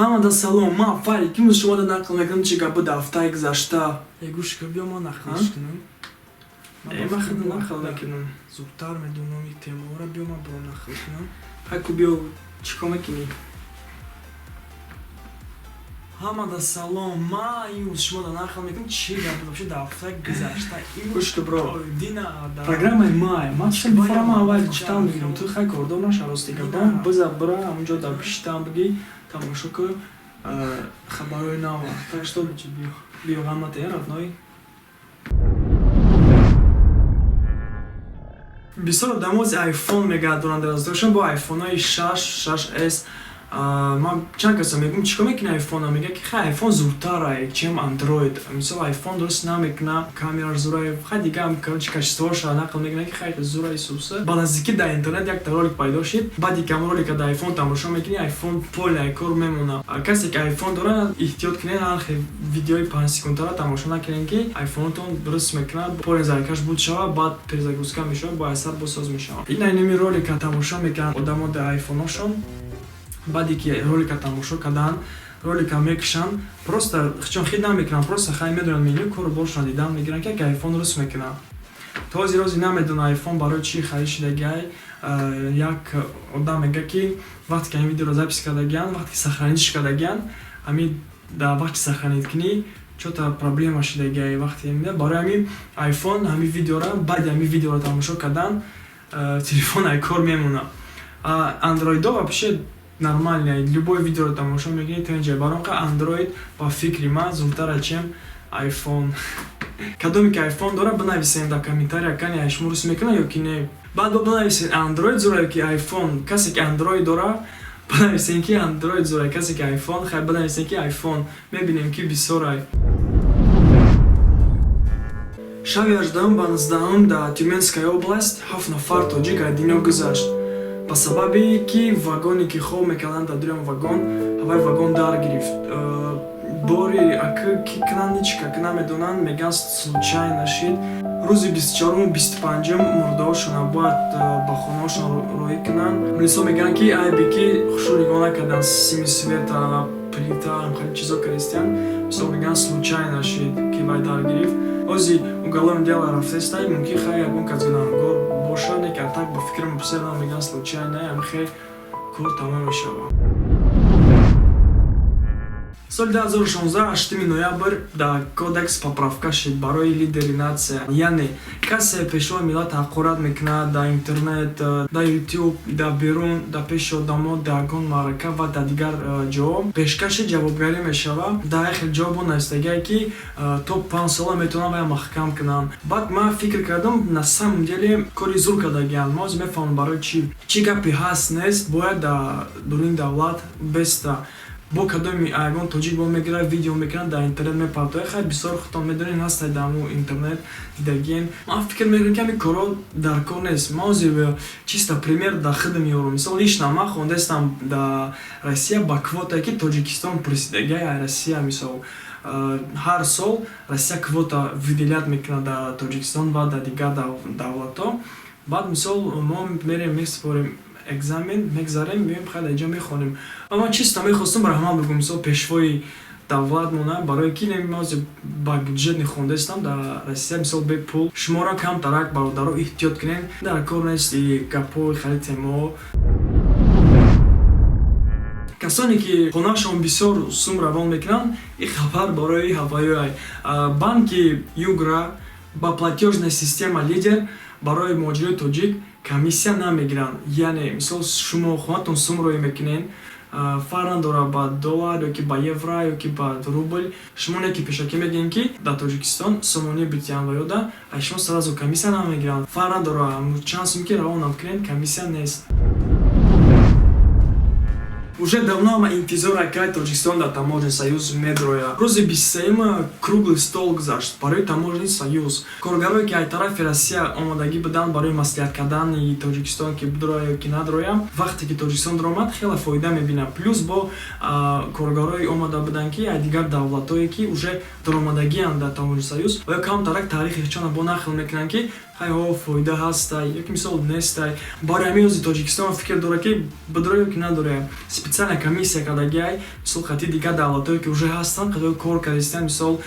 Ҳамада салом, ман Фарик. Имрӯз шумода нақл мекунам, чӣ гап буд ҳафтаи гузашта. Э, гӯш кун, биё, ман нақлш кунам. Э, ман худам нақл мекунам. Зудтар медонам ин темаҳоро, биё, ман бо нақл кунам. Ҳайку, биё, чӣ кор мекунӣ? Ҳамада салом, ман имрӯз шумода нақл мекунам, чӣ гап буд вообще дар ҳафтаи гузашта. Гӯш кун, бро. Дина программаи май ман чӣ бифарам, аввал гуфтам бигирам, ту хай кордор наша, рости гапам биза, бира ҳамунҷо дар пиштам бигӣ, тамошо кун хабарҳои нава. Так что биё, ғамате, родной. Бисёр одамо айфон мегардонанд дар дасташон, бо айфонҳои 6, 6s. Ман чанд каса мегӯм, чӣ кор мекунӣ айфона? Мега, ки хай, айфон зудтар, чем андроид. Мисол, айфон дуруст намекуна, камераш зурай, хай, дига, короче, качествоша нақл мекуна, ки хай, зурай суса. Ба наздикӣ дар интернет як ролик пайдо шид. Баъди ки ҳамон ролика дар айфон тамошо мекунӣ, айфон полный кор мемона. Касе ки айфон дора, эҳтиёт кунед, ҳар хел видеои 5 секундтара тамошо накунед, ки айфонотон дуруст мекунад, полный зарядкаш буд шава, баъд перезагрузка мешавад, бо асар босоз мешавад. Ин айнами ролика тамошо мекунанд одамо дар айфоношон. Баъде ки ролика тамошо карданд, ролика мекушанд, просто чон хит намекунанд, просто хай, медонанд, меню кору боршон дидан мегиранд, ки як айфон рус мекунанд. То ҳозир рози намедонам, айфон барои чӣ харид шудагиай. Як одам мега, ки вақте ки ҳамин видеоро запись кардагианд, вақте ки сохранить кардагианд, ҳамин дар вақти сохранить кунӣ чё-то проблема шудагиай. Вақте барои ҳамин айфон ҳамин видеора, баъди ҳамин видеоро тамошо кардан, телефон ай кор мемонад. Андроидо вообще нормально, любой видеоро тамошо мекунӣ, то инҷа. Барои андроид, ба фикри ман, зудтара, чем айфон. Кадоме ки айфон дора, бинависем дар комментария, кани шумо рус мекунад ё ки не. Баъд бо бинависед, андроид зура ё ки айфон. Касе ки андроид дора, бинависем, ки андроид зура, касе ки айфон, хай, бинависем, ки айфон. Мебинем, ки бисёрай. Шаби 18 ба 19 дар Тюменская область ҳафт нафар тоҷик аз дунё гузашт, ба сабаби ки вагоне ки хоб мекарданд, дар дуюм вагон ҳаваи вагон дар гирифт. Бори ака ки кунанд, ҳеч как намедонанд, мегӯянд, случайно шид. Рӯзи 24-уму 25-ум мурдаҳошона бояд ба хонаҳошон роҳӣ кунанд. Милисо мегӯянд, ки айбе ки хушрӯ нигоҳ накарданд, сими света, плита, хеле чизо кардистиянд. Мисол, мегӯянд, случайно шид, ки вай дар гирифт. Ҳози уголовное дело рафтаистай, мумкин, хай, ягон кас гунаҳгор бошад, не ки так, ба фикрам, бисёр мегӯянд, случайно ҳамихел кор тамом мешавад. Соли 2016, 8 ноябр дар кодекс поправка шид барои лидери нация, яъне касе пешвои миллат ҳақорат мекунад дар интернет, дар ютуб, дар берун, дар пеши одамо, дар ягон маърака ва дар дигар ҷоҳо, пешкаши ҷавобгарӣ мешавад. Дар як хел ҷо бо навистагие, ки то 5 сола метавонанд вая маҳкам кунанд. Баъд ман фикр кардам, на самом деле кори зур кардагианд. Ма ҳозир мефаҳмам, барои чӣ. Чӣ гапе ҳаст, нест, бояд дар дуруни давлат беста. Бо кадоми ягон тоҷик бо мегирад, видео мекунад, дар интернет мепартояд. Хай, бисёр худтон медонед, ҳастад дар ҳамун интернет дидагиен. Ман фикр мекунам, ки ҳамин корҳо дар кор нест. Ман ҳозир чисто пример дар худам меорам. Мисол, лично ман хондаистам дар Россия ба квотае, ки Тоҷикистон пурсидагиай Россия. Мисол, ҳар сол Россия квота выделять мекунад дар Тоҷикистон ва дар дигар давлатҳо. Баъд, мисол, мо мерем, месупорем экзамен, мегзарем, меоем, хай, дар инҷо мехонем. Ва ман чисто мехостам раҳмат бигӯм, мисол, пешвои давлатмона, барое ки ҳозир ба бюджетный хондаистам дар Россия, мисол, бепул. Шуморо камтарак, бародаро, эҳтиёт кунед, дар кор нест гапҳои хеле темаҳо. Касоне ки хонаашон бисёр сум равон мекунанд, ин хабар барои ҳавоёй. Банки Югра ба платежная система Лидер барои муҳоҷирони тоҷик комиссия намегиранд. Яъне, мисол, шумо хоҳатон сум роӣ мекунед, фарқ надорад, ба доллар ё ки ба евро, ё ки ба рубл. Шумо не ки пешакӣ мегӯем, ки дар Тоҷикистон сомонӣ битиҳанд ва ёда, аз шумо сразу комиссия намегиранд. Фарқ надорад, чанд сум ки равонам кунед, комиссия нест. Уже давно ама интизор, акай Тоҷикистон дар таможенный союз медрояд. Рӯзи 23-юма круглый стол гузашт барои таможенный союз. Коргарое ки аз тарафи Россия омодагӣ буданд барои маслиҳат кардани Тоҷикистон, ки бидроя ё ки надроя, вақте ки Тоҷикистон даромад, хеле фоида мебинад. Плюс бо коргарое омада буданд, ки аз дигар давлатое, ки уже даромадагианд дар таможенный союз, ва ё камтарак таърихи хичона бо нақл мекунанд, ки Хай, ҳо, фоида ҳастай ёки, мисол, нестай. Барои ҳамин ҳози Тоҷикистон фикр дорад, ки бидора ё ки надорад. Специальная комиссия кардагиай, мисол, қати дигар давлатҳое, ки уже ҳастанд, қатои кор кардастиянд, мисол,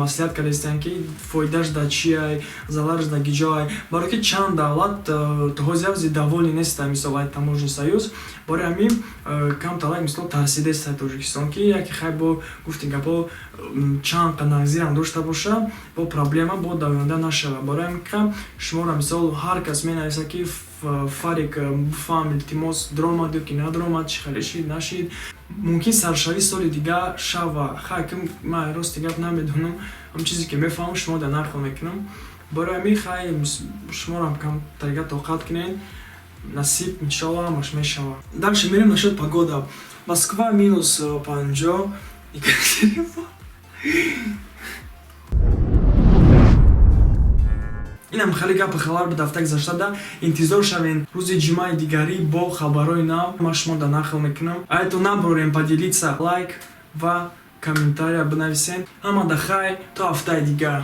маслиҳат кардастиянд, ки фоидааш дар чиай, зарараш дар киҷоай, барое ки чанд давлат то ҳози довольный нестай, мисол, ай таможенный союз. Барои ҳамин камтарак, мисол, тарсидестай Тоҷикистон, ки яке, хай, бо гуфти гапҳо чанд қадр дошта боша, бо проблема бо дар оянда нашава. Барои ҳамин кам шуморо, мисол, ҳар кас менависад, ки Фарик, бифаҳм, илтимос, даромад ё ки надаромад, чӣ хеле шид, нашид. Мумкин саршавии соли дигар шава. Хай, ки ман рости гап намедонам, ҳам чизе ки мефаҳмам, шумо дар нақл мекунам. Барои ҳамин, хай, шуморо камтарига тоқат кунед, насиб, иншоалло, ҳамаш мешавад. Дальше мерем насчет погода. Москва -50. Инам хеле гапи хабар буд ҳафта гузаштада. Интизор шавен рӯзи ҷумъаи дигарӣ бо хабарҳои нав, ман шумо дар нақл мекунам. Айту набурем, поделиться, лайк ва комментария бинависем. Ҳамада хай, то ҳафтаи дигар.